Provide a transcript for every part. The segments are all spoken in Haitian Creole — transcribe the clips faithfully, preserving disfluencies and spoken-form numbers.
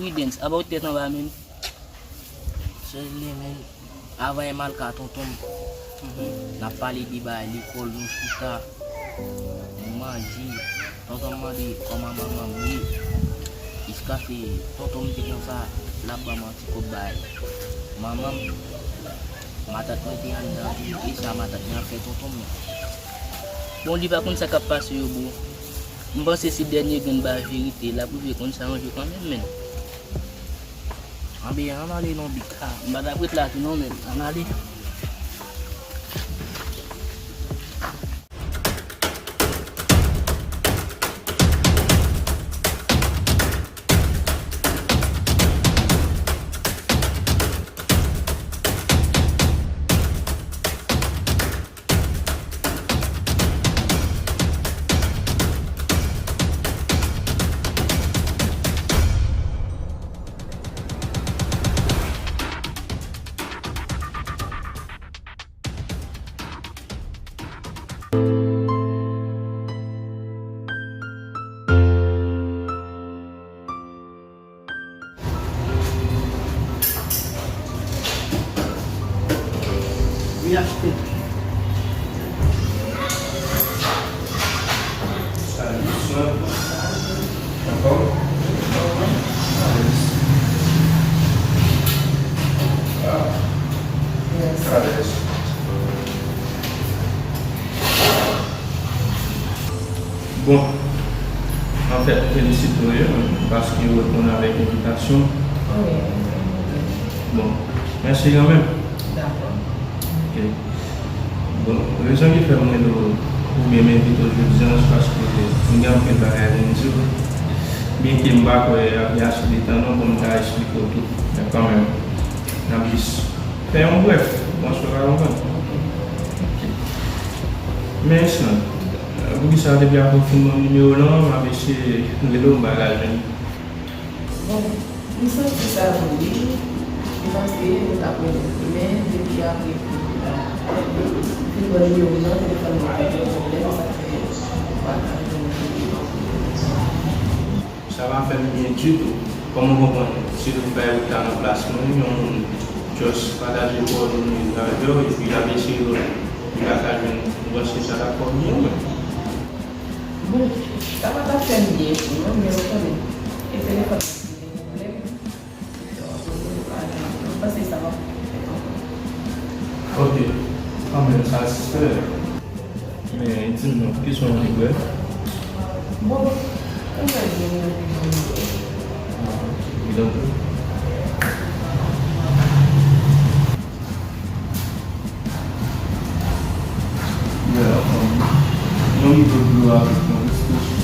Ridens, apa w tèt anba menm? Sèl li menm. Avan e mal ka tonton m. Mhm. N ap pale de bagay lekòl, nou chita, nou manje. Tonton m mande kòman manman m ye. Jiskaske tonton m te konsa, l ap ban m anti kòb bay manman m. Matant mwen te anndan tou, e sa matant mwen ap fè tonton m nan. Bon, li pa konn sa k ap pase yo, bro. M panse si dènye grenn bay verite, l ap rive konn sa yon jou kanmenm, menn. Anben, ann ale non, big. Ah, m pa t ap ret la tou non, menn. Ann ale. Wi, achte. Salut, sir. Anfòm? Alèz. Ah. Alèz. Bon, anfèt, m felisite w, wi, paske w reponn avèk envitasyon. Wi, wi, wi. Bon, mèsi kanmenm. Dakò. Ok. Bon, rezon ki fè m rele w oubyen m envite w jodi a, se paske m gen anpil bagay pou m di w. Byenke m pa kwè y ap gen ase de tan non pou m ta esplike w tout. Men kanmenm, n ap jis fè yon brèf, w konprann? Men Islande, poukisa depi apre w fin ban m nimewo w lan, m ap eseye rele w, m pa ka jwenn ou? Bon, m santi sa tou wi. M panse nou t ap rele m, men depi apre m fin ban nimewo w lan, telefòn mwen te gen pwoblèm, sa fè m pa ka jwenn ou. Sa pa fè m byen ditou. Kòman w konprann? Si nou bay wout la nan plas mwen, yon moun just pataje kowòdone l avè w, epi l ap eseye l, li pa ka jwenn ou, m panse sa t ap fè w byen, wi. Bon, sa pa t ap fè m byen tou non, men ou konnen, e telefòn nan ki gen pwoblèm. Donk, m pa, m panse sa p ap fèt ankò. Ok, kanmenm, sa se. Men, di m non, kisa w annik bwè? Bon, ou mèt di m nan pi bon. Wi, tanpri. Yon liv dlo avèk yon espresso.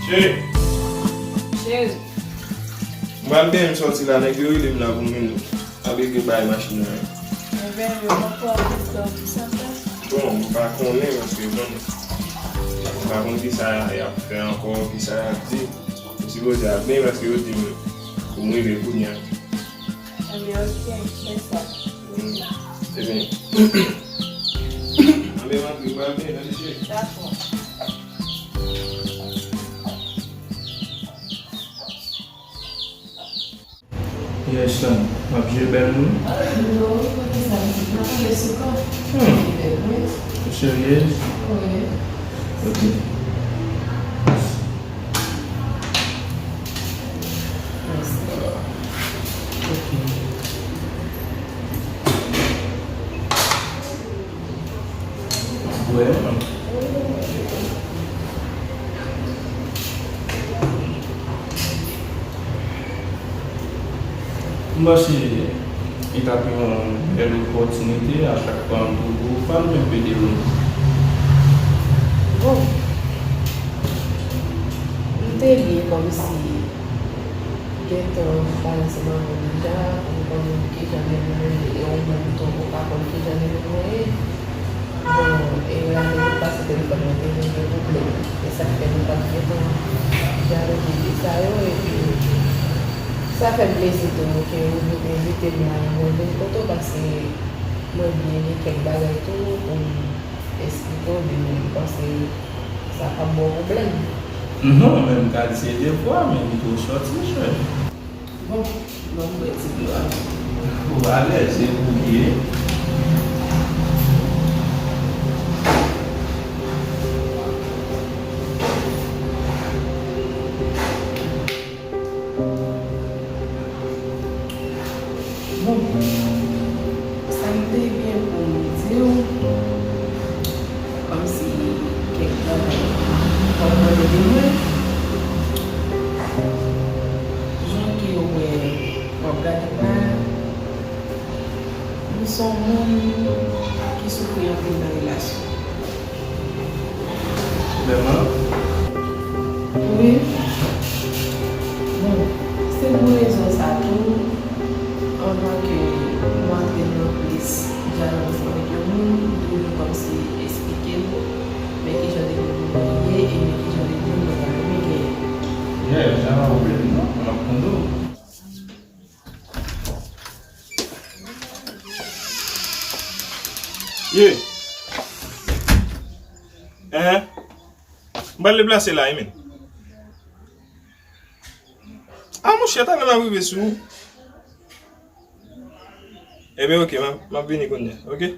Cheri. Cheri. M pral benyen m sòti la, nèg yo rele m la pou m vin ap regle bagay machin nan. Enben, yo poko ap di sa pou sa fè? Bon, m pa konnen, paske, bon, m pa konn kisa y ap fè ankò, kisa y ap di. M sipoze ap benyen paske yo di m pou m rive kounye a. Enben, ok, fè sa. Hmm. Enben, anben, m antre, m pral benyen, tande, cheri. Dakò. Yes, son. W ap jwe bèl moun? Non, poukisa pitit la tonbe sou kò? Hmm. Li bèl vre. Ou seryez? Wi. Ok. Mèsi. Ok. Bwè. M panse li t ap yon bèl opòtinite a chak fwa m twouve w, fò m menm pede w. Bon, m te byen kòmsi. Gentan pale ansanm avè w deja, pou m konnen kijan li menm, e ou menm tou, ou pa konn kijan li menm ye. Bon, e la, nou te pase telefòn nan, te vin gen pwoblèm. E sa k fè nou pa t gentan dyaloge de sa yo, epi sa fè m plezi tou ke ou vin envite m la, mwen vin kote w, paske mwen byen gen kèk bagay tou pou m Esplike w, men m panse sa p ap ba w pwoblèm. Non, men m ka di se de fwa, men li twò sòti, chè. Bon, ban m bwè ti dlo a. Ou alèz, se pou li ye. Bon, sa m te gen pou m di w, kòmsi kèk bagay w ap mande de mwen, jan ke w wè w ap gade m la, m se yon moun ki soufri anpil nan relasyon. Vrèman? Wi. Bon, se pou rezon sa tou, anvan ke nou antre nan plis dyalòg ansanm avèk yon moun, m toujou kòmsi esplike l men kijan de moun mwen ye e men kijan de moun mwen ta renmen genyen. Yeah, sa pa pwoblèm non, m ap tande w. Ye. Enhen. M pral deplase la wi, men. A, monchè, talè m ap rive sou ou. Ebyen, oke, m ap, m ap vini kounye a, oke?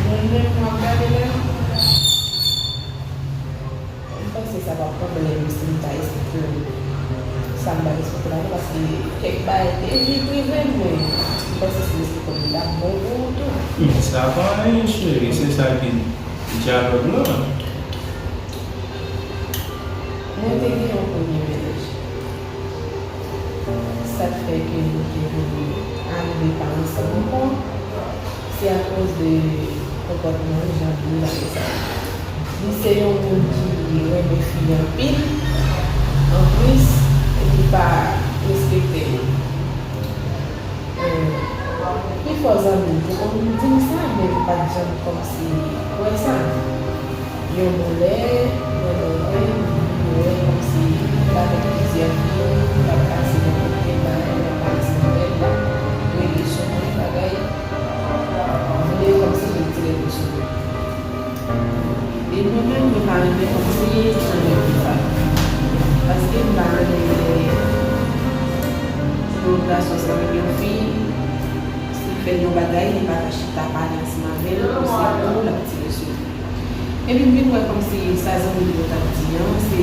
Mwen menm, m ap gade la. M panse sa pa pwoblèm si m ta esplike w sa m pa t esplike w la non, paske kèk bagay te vin rive m, men m panse si m esplike w li t ap bon pou ou tou. Men sa pa anyen, cheri, se sa ki dyalòg lan. Mwen te gen yon premye mennaj. Sa k fè ke nou te vin arive pa ansanm ankò, se akoz de konpòtman l, jan l ye bagay sa yo. Li se yon moun ki renmen fi anpil, anplis, li pa respekte yo. Pifò zanmi m te konn di m sa, men m pa t janm kòmsi kwè sa. Yon bon lè, mwen menm, mwen, m vin wè kòmsi l avèk plizyè fi, l ap pase nan kote, bay, l ap pale sou mwen, l ap rele sou mwen, bagay, m vle kòmsi retire m sou mwen. E mwen menm, mwen pa renmen kòmsi jan yo fè sa. Paske m pa renmen lè yon gason sa avèk yon fi, si l fè l yon bagay, li pa ka chita pale ansanm avè l, se kou l ap tire sou li. Epi m vin wè kòmsi sa zanmi m yo t ap di an, se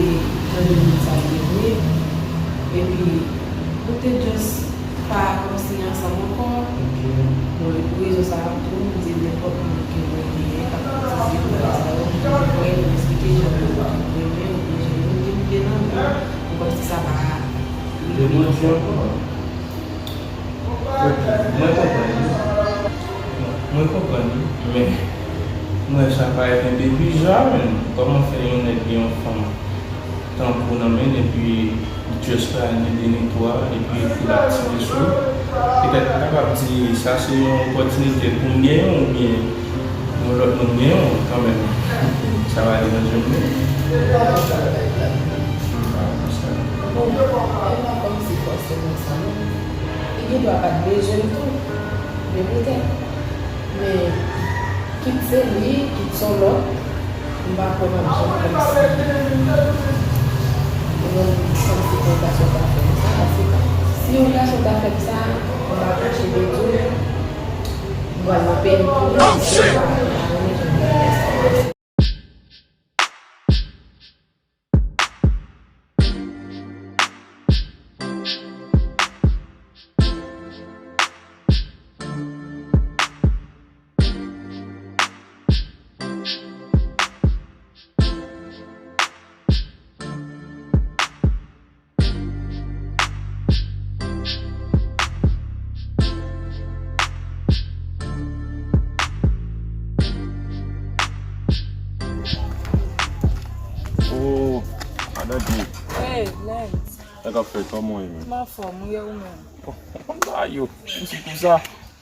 jan de moun sa yo ye vre. Epi, nou te just pa kòmsi ansanm ankò. Bon, e pou rezon sa a tou, m di nenpòt moun ke mwen genyen k ap itilize bagay sa yo, m kwè, m esplike jan yo renmen oubyen jan yo te moute nan men m, kòmsi sa pa rive ankò. Mwen konprann li. Mwen konprann li, men mwen sa parèt enpe bizar, men kòman fè yon nèg gen yon fanm tankou nan men l epi li Just pa ni de ni twa, epi pou l aktive sou. Petèt, m kapab di, sa se yon opòtinite pou m genyen w, oubyen yon lòt moun genyen w kanmenm. Sa va deranje m, non? M pa konn sa. Bon, e pa kòmsi fòseman sa, non. Li gen dwa pa t bezwen m tou, men poutèt. Men, kit se li, kit se yon lòt, m pa kwè m ap janm kòmsi, yon nonm kòmsi pou yon gason ta fè m sa, paske si yon gason ta fè m sa, m pa kache m di w, m pral nan pèn tou, m pa renmen jan bagay sa. Oh, Adante. Hey, Lens. Sa k ap fèt, kòman w ye menm? M anfòm, ou ye ou menm? Oh, ou konn bagay yo. M sou kou sa.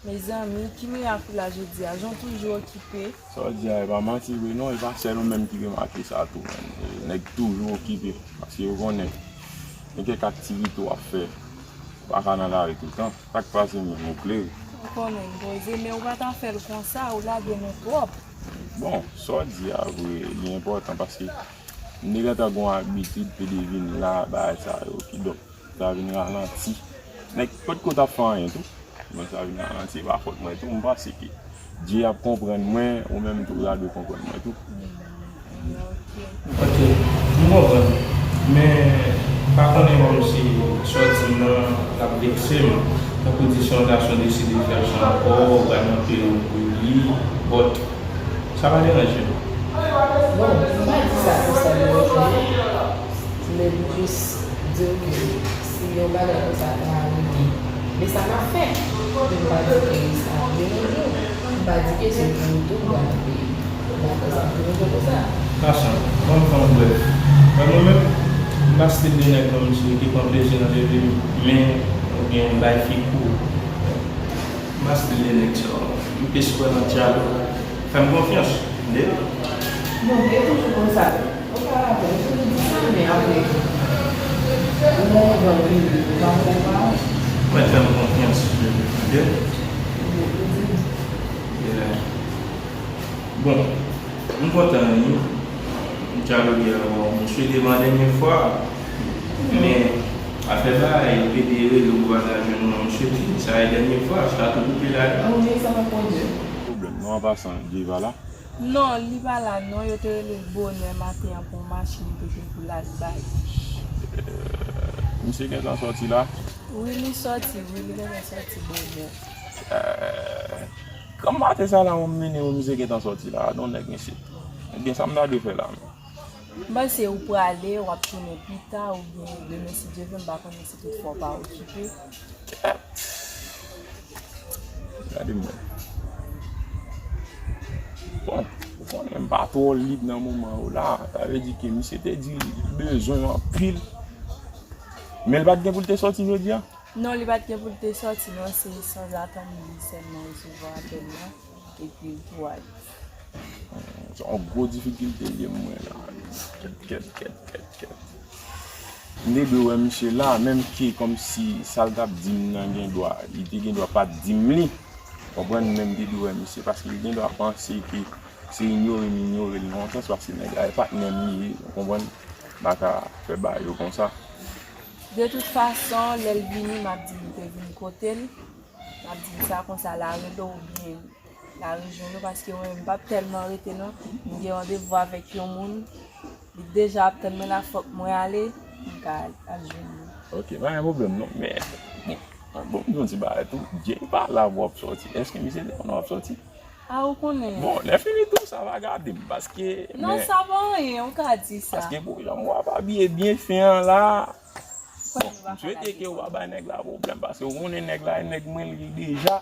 Mezanmi, ki mirak ou la jodi a? Jan w toujou okipe. Sa w di a, e pa manti vre non, e pa sèl ou menm ki remake sa tou, menn. E, nèg toujou okipe, paske yo konnen gen kèk aktivite w ap fè, ou pa ka nan lari toutan. Sa k pase menm, ou klere? Ou konnen m poze, men ou pa ta fè l konsa, ou lage nou twòp. Bon, sa w di a vre, li enpòtan, paske m te gentan gon abitid pou de vin la, bagay sa yo, kidonk, sa vin ralanti. Nèg potko t ap fè anyen tou. Men sa vin ralanti, e pa fòt mwen tou. M panse ke Dye ap konprann mwen, ou menm tou, ou ta dwe konprann mwen tou. Ok, m konprann. Men, pa konnen kòmsi sa w di m nan, l ap vekse m. Tankou di si yon gason deside fè sa ankò, ou pral nan peyi w pou li, but sa pa deranje m. Bon, m pa di sa pou sa deranje m. Men m jis di w ke si yon bagay konsa ta rive, men sa m ap fè. Men m pa di ke sa ap deranje w. M pa di ke se pou ou tou m pral nan peyi. M pa fè sa pou nou konsa. Gason, ban m fè yon brèf. Ban mwen menm, m pa stil de nèg kòmsi ki pran plezi nan leve men oubyen bay fi kou. M pa stil de nèg sa. M plis kwè nan dyalòg. Fè m konfyans, tande? Bon, e toujou konsa. Opa, bon, ou toujou di sa, men apre, lè van vini, ou pa fè pa. Mwen fè m konfyans, tande? Bon, ou di. Yeah. Bon, m kontan wi. M dyaloge avè w. M swete m an dènye fwa. Men, afè bagay, pede rele ou pa ka jwenn mwen, m swete sa e dènye fwa, sa tou koupe la. Ou di sa pa pwodui. Pwoblèm non, an pasan, Djeva la? Non, li pa la non, yo te rele l bonè maten an pou yon machin li te gen pou l al bay. Misye gentan sòti la? Wi, li sòti, wi, li gentan sòti bonè. Eh, granm maten sa la, ou mennen yon misye gentan sòti la, non nèg mesye. Ebyen, sa m ta dwe fè la menm? M panse ou prale, w ap tounen pita, oubyen demen si Dye vle, m pa konnen si toutfwa w pa okipe. Gade mwen. Bon, ou konnen m pa twò lib nan moman yo la. Sa vle di ke misye te di li bezwen m anpil. Men l pa t gen pou l te sòti jodi a? Non, li pa t gen pou l te sòti, non, se sanzatann li sèlman resevwa apèl la, epi l tou ale. Se yon gwo difikilte l ye mwen la. Kèt, kèt, kèt, kèt, kèt. M te dwe wè misye la, menm ke kòmsi sa l t ap di m nan gen dwa, li te gen dwa pa t di m li. Konprann, men m te dwe wè misye, paske li gen dwa panse ke se inyore m inyore l nan yon sans, paske nèg la e patnè m li ye, ou konprann? M pa ka fè bagay yo konsa. De tout fason, lè l vini, m ap di l m te vin kote l. M ap di l sa konsa, l a rele w oubyen l a rejwenn ou, paske mwen menm m p ap tèlman rete non. M gen randevou avèk yon moun, li deja ap tann mwen la, fòk mwen ale, m ka al, al jwenn li. Ok, pa gen pwoblèm non, men, bon, bon, m di yon ti bagay tou, Djeva la w ap sòti. Èske misye te konnen w ap sòti? A, ou konnen. Bon, lè fini tou, sa va gade m, paske, non, men, sa pa anyen, ou ka di sa. Paske pou jan w ap abiye byen fen an la, bon, m swete ke w pa bay nèg la pwoblèm, paske ou konnen nèg la, e nèg mwen li ye deja.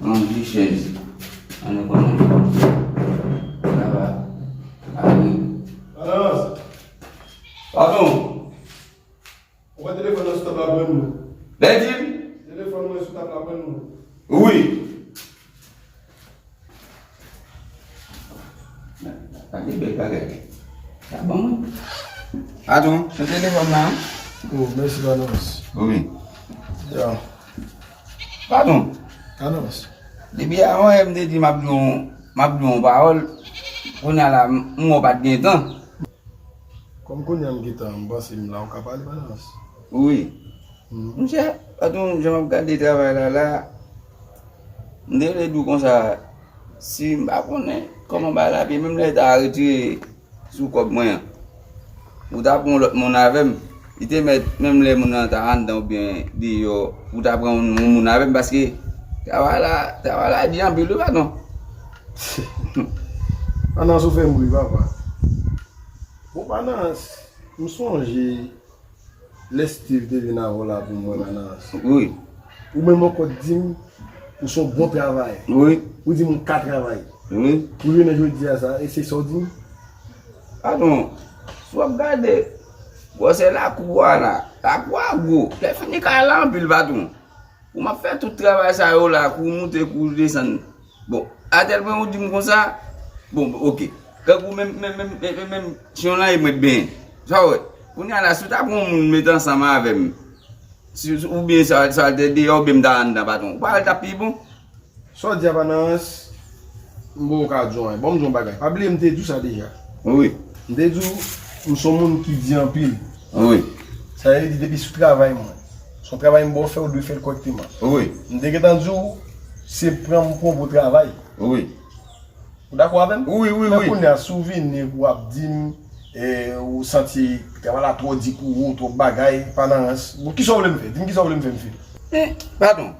Yon vye chèz. Ann nou konnen. Sa va. Awi. Alans. Patwon. Ou wè telefòn nan sou tab la, pran nou. Lè di m. Telefòn mwen sou tab la, pran nou. Wi. Gade bèl bagay. Sa bon, wi. Patwon, se telefòn nan? Oh, mèsi, Alans. Wi. Ya. Patwon. Alans. Depi avan yè m te di m ap di w, m ap di w yon pawòl. Kounye a la, m, m wè w pa t gen tan. Kòm kounye a m gentan, m panse m la, ou ka pale, Alans. Wi. Hmm. Monchè, patwon, jan m ap gade travay la, la, m te vle di w konsa, si m pa konnen kòman bagay la ye, menm lè ta retire sou kòb mwen an, ou ta pran yon lòt moun avè m, li te mèt, menm lè moun nan ta anndan oubyen deyò, ou ta pran yon, yon moun avè m, paske travay la, travay la di anpil, wi, patwon. Alans, ou fè m ri, papa. Bon, Alans, m sonje lè Steve te vin avè w la pou mwen, Alans. Wi. Ou menm ankò di m, ou se yon bon travayè. Wi. Ou di m ou ka travay. Wi. Pou jounen jodi a sa, e se sa w di m? Patwon, si w ap gade, gwosè lakou a la, lakou a gwo. Lè fini kay la anpil, patwon. Pou m ap fè tout travay sa yo la, kou moute, kou desann. Bon, atèl pwen ou di m konsa, bon, oke. Tankou menm, menm, menm, menm, menm, si yon lanye mwen t benyen. Sa w wè? Kounye a la, si w ta pran yon moun met ansanm avè m, si, si, oubyen sa, sa te deyò, oubyen m ta anndan, patwon, ou pa wè l t ap pi bon? Sa w di a, Alans, m poko ka di w anyen. Bon, m di w yon bagay. Pa bliye m te di w sa deja. Wi. M te di w, m se yon moun ki di anpil. Wi. Sa vle di, depi sou travay mwen, se yon travay m ba w fè, ou dwe fè l kòrèkteman. Wi. M te gentan di w, Se pran m pou yon bon travay. Wi. Ou dakò avè m? Wi, wi, men wi. Kounye a, si w vini pou w ap di m, e, ou santi travay la twò di pou ou, twòp bagay, pa nan rans. Bon, kisa w vle m fè? Di m kisa w vle m fè, m fè. Men, patwon,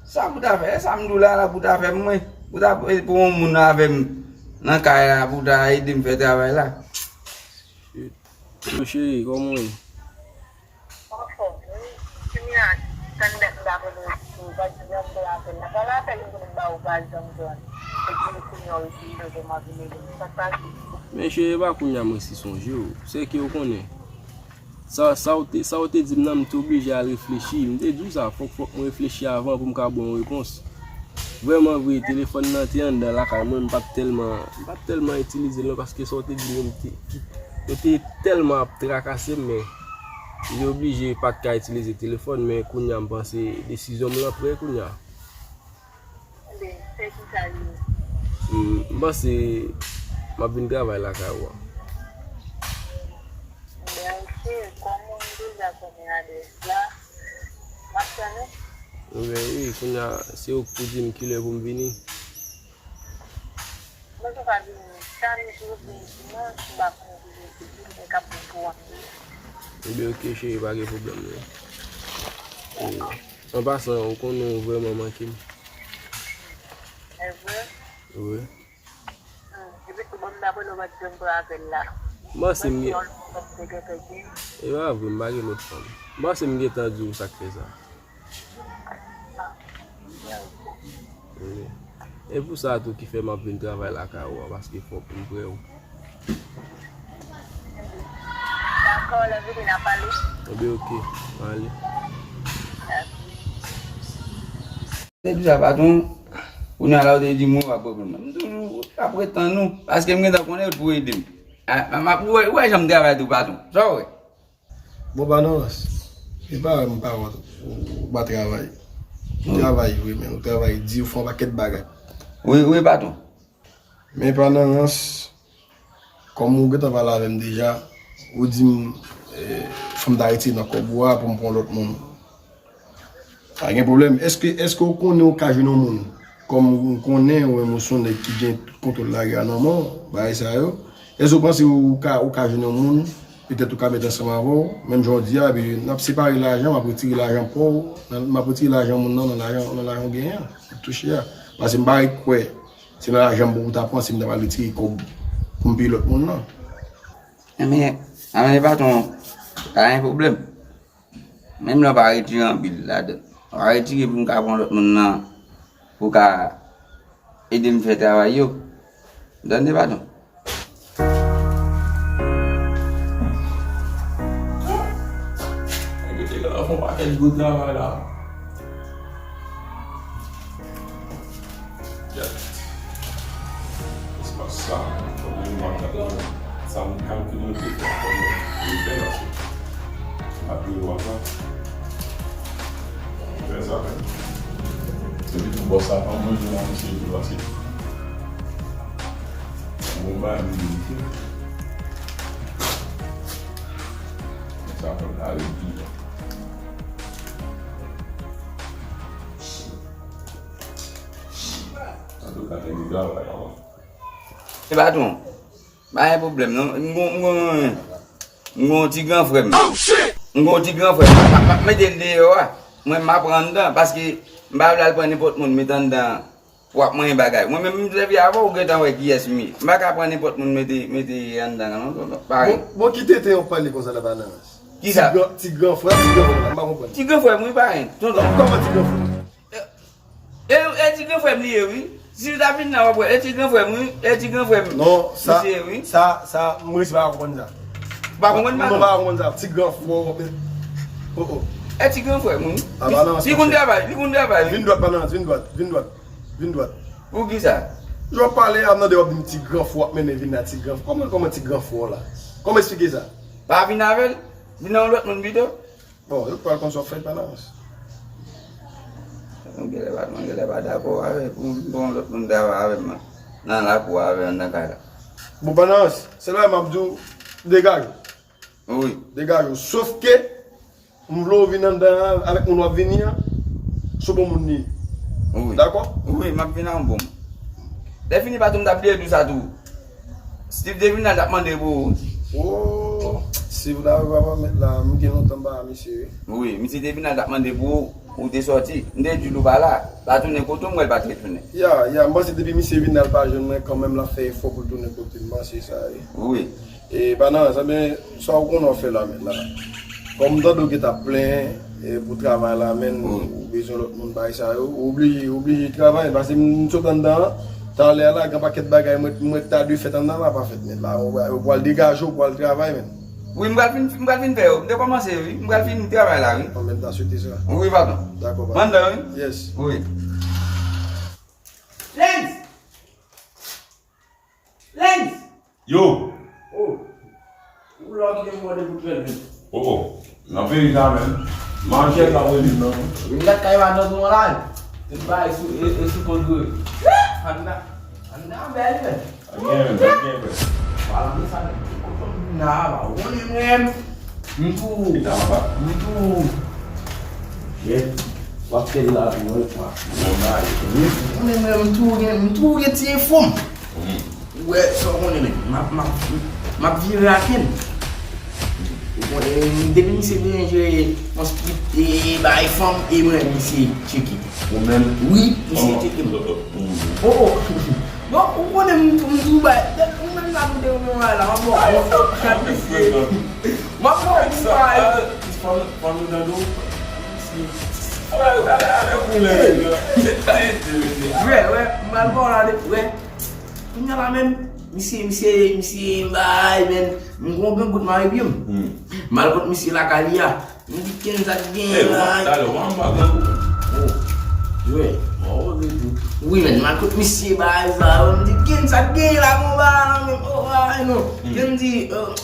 sa pou ta fè? Sa m di w la, la pou ta fè m, mwen. Pou ta, pou yon moun avè m nan kay la, pou ta ede m fè travay la. Yo, cheri, kòman w ye? Anfòm, wi. Kounye a, tann dat m pa konn resi, ou pa di janm fè apèl la. Pale apèl m konnen m ba ou pa janm jwenn. Epi kounye a, ou resi, ou jwenn m ap vin ede m. Sa k pase? Men cheri, e pa kounye a m resi sonje w. Se ke w konnen. Sa, sa w te, sa w te di m nan, m te oblije al reflechi. M te di w sa, fòk, fòk mwen reflechi avan pou m ka ba w yon repons. Vrèman vre, telefòn nan te anndan lakay mwen, m pa t tèlman, m pa t tèlman itilize l non, paske sa w te di m yo, m te, yo te tèlman ap trakase m, men m te oblije pa t ka itilize telefòn, men kounye a m panse desizyon m lan prè kounye a. Ebyen, se kisa l ye? M, m panse m ap vin travay lakay ou a. Ebyen, ok, kòm ou deja konnen adrès la, m ap tann ou. Ebyen, wi, kounye a, se ou k pou di m kilè pou m vini. Mwen tou ka vini samdi oubyen dimanch, m pa konnen ki jou ki di, mwen ka pran pou w ap vini. Ebyen, ok, cheri, pa gen pwoblèm, non. E, an pasan, ou konnen ou vrèman manke m. E vre? Wi. Hmm, epi tou bon, m ta konnen w pa t janm pran apèl la. M panse m gen. Mwen se yon lòt fanm te gentan gen. E pa vre, m pa gen lòt fanm. M panse m gentan di w sa k fè sa. Wi. E pou sa tou ki fè m ap vin travay lakay ou a, paske fòk m prè w. Dakò, lè vini n a pale. Ebyen, ok, ale. Te di sa, patwon, kounye a la, ou te di m ou ap reponn mwen. M toujou ap ret tann ou, paske m gentan konnen l pou ede m. A, m ap, ou wè, ou wè jan m travay tou, patwon. Sa w wè? Bon, pa nan rans. E pa m pa wont ou, ou pa travay. Ou travay vre, men ou travay di, ou fè yon pakèt bagay. Wi, wi, patwon. Men pa nan rans, kòm ou gentan pale avè m deja, ou di m, e, fò m ta retire nan kòb ou a pou m pran lòt moun. Pa gen pwoblèm. Èske, èske ou konnen ou ka jwenn yon moun? Kòm ou konnen ou menm ou se yon nèg ki gen tout kontwòl lari a nan men w, bagay sa yo. Èske ou panse ou ka, ou ka jwenn yon moun, petèt ou ka met ansanm avè w, menm jan w di a, epi n ap separe lajan, m ap retire lajan pa w, nan, m ap retire lajan moun nan, nan lajan, nan lajan w genyen an, w ap touche a. Paske m pa ret kwè, se nan lajan m pou w ta pran, si m ta pral retire kòb pou m peye lòt moun nan. Anben, anben, patwon, pa gen pwoblèm. Menm lè w pa retire anpil ladan, w a retire pou m ka pran lòt moun nan pou ka ede m fè travay yo. Tande, patwon? Nèg yo te gentan fè yon pakèt gwo travay la. Gad. Espas sa, kòm yon mank la, sa m kalkile m te fè kòm yon fè la, se pa pi lwen sa. Fè sa, men. Se li pou bòs la pa manje nan misye tou, paske bon bagay li di. Sa fè m ta redi. Antouka, nèg yo travay la. E patwon, pa gen pwoblèm non. M gon, m gon, m gon ti gran frè m. M gon ti gran frè m. M ap, m ap mete l deyò a. Mwen, m ap pran anndan, paske m pa vle al pran nenpòt moun mete anndan pou w ap manyen bagay. Mwen menm, m sèvi avè w, ou gentan wè kiyès m ye. M pa ka pran nenpòt moun mete, mete anndan non, tonton. Parèy. Bon, bon, ki tenten w ap pale konsa la, Banans? Kisa? Ti gran, ti gran frè, ti gran frè, m pa konprann. Ti gran frè m, wi, parèy, tonton. Kòman ti gran frè? E, e ti gran frè m li ye, wi. Si w ta vin la, w ap wè. E ti gran frè m, wi. E ti gran frè m. Non, sa, misye ye, wi. Sa, sa, m resi pa konprann sa. Ou pa konprann, non, pa konprann sa. Ti gran frè w, oh, oh. E ti gran frè m, wi. A, Banans, li konn travay, li konn travay, wi. Vin dwat, Banans, vin dwat, vin dwat, vin dwat. Poukisa? Jan w ap pale a, m tande w ap di m ti gran frè w ap mennen vin la, ti gran frè. Kòman, kòman ti gran frè w la? Kòman eksplike sa? Pa vin avè l. Vin nan yon lòt moun pito. Bon, yo pral konn sa w ap fè, Banans. Mwen genlè pa, mwen genlè pa dakò avè l pou m pran yon lòt moun travay avè m nan lakou a, avè l nan kay la. Bon, Banans, se la m ap di w, degaje w. Wi. Degaje w. Sof ke, m vle w vin anndan an, avèk moun w ap vini an, se bon moun li ye. Wi. Dakò? Wi, m ap vin ak yon bon. Lè fini, patwon, m t ap bliye di w sa tou. Steve te vin la, l t ap mande pou ou. Oh, Steve la, papa, mèt la, m gen lontan m pa misye, wi. Wi, misye te vin la, l t ap mande pou ou, ou te sòti. M te di l ou pa la. L pa tounen kote w, m wè l pa t retounen. Ya, ya, m panse depi misye vin la, l pa jwenn mwen, kanmenm, l ap fè efò pou l tounen kote m, m panse sa, wi. Wi. E pa nan sa, men sa w konnen w fè la, mèt la. Kòm m tande w gentan ap plenyen, e, pou travay la, men ou bezwen lòt moun, bagay sa yo, ou oblije, ou oblije travay, paske m sot anndan an, talè a la, gen pakèt bagay mwen, mwen ta dwe fèt anndan la, pa fèt, mèt la. Ou, ou pral degaje w, ou pral travay, men. Wi, m pral fin, m pral fin fè yo. M te kòmanse, wi. M pral fin travay la, wi. An menm tan, swete sa. Wi, patwon. Dakò, patwon. Mwen anndan, wi. Yes. Wi. Lens! Lens! Yo! Oh! Ou la ki te mande pou twèl men. Oh, oh. Nan peyi sa menm. Manchèt la wè li non. Vin gad kay madanm nou la. Tout bagay sou, e, e sou kontwòl. Ann nan, ann nan bèl men. Ann gen men, ann gen men. Pale de sa, men. Kote m vin la, pa konnen mwen. M tou. Li ta anba. M tou. Yè. W ap fè la pou mwen, kwa. Bon bagay. M konnen mwen, m tou gen, m tou gen ti enfo m. Ou wè, sa w konnen, men. M ap, m ap, m ap vire a ken. Ou konnen, depi misye vin jwe yon split, e, bay fanm, e mwen, misye tcheke. Ou menm? Wi, misye tcheke m. Oh, oh. Bon, ou konnen m, m tou bay. Ou menm la, m te yon bagay la, m ap bon. M ap bon, m ap bon. Fanm, fanm nou tande w. Wè, wè, m al ba w la de, wè. Kounye a la menm, misye, misye, misye, bay, men, m gon grenn gout mare pye m. M al kot misye lakay li a. M di, "Kenza k genyen la?" Talè, w anba grangou. Oh. Wi. Wi, men, m al kot misye bagay sa yo. M di, "Kenza k genyen la, gon bagay la, men, oh, bagay non." Kenza di,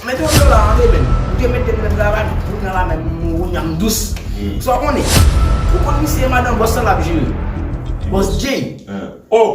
"Mete w la, antre, men." M te mete m nan travay, kounye a la, men, m, kounye a m dous. Sa w konnen? Ou konn misye madanm bòs la l ap jere. Bòs Jay. Oh!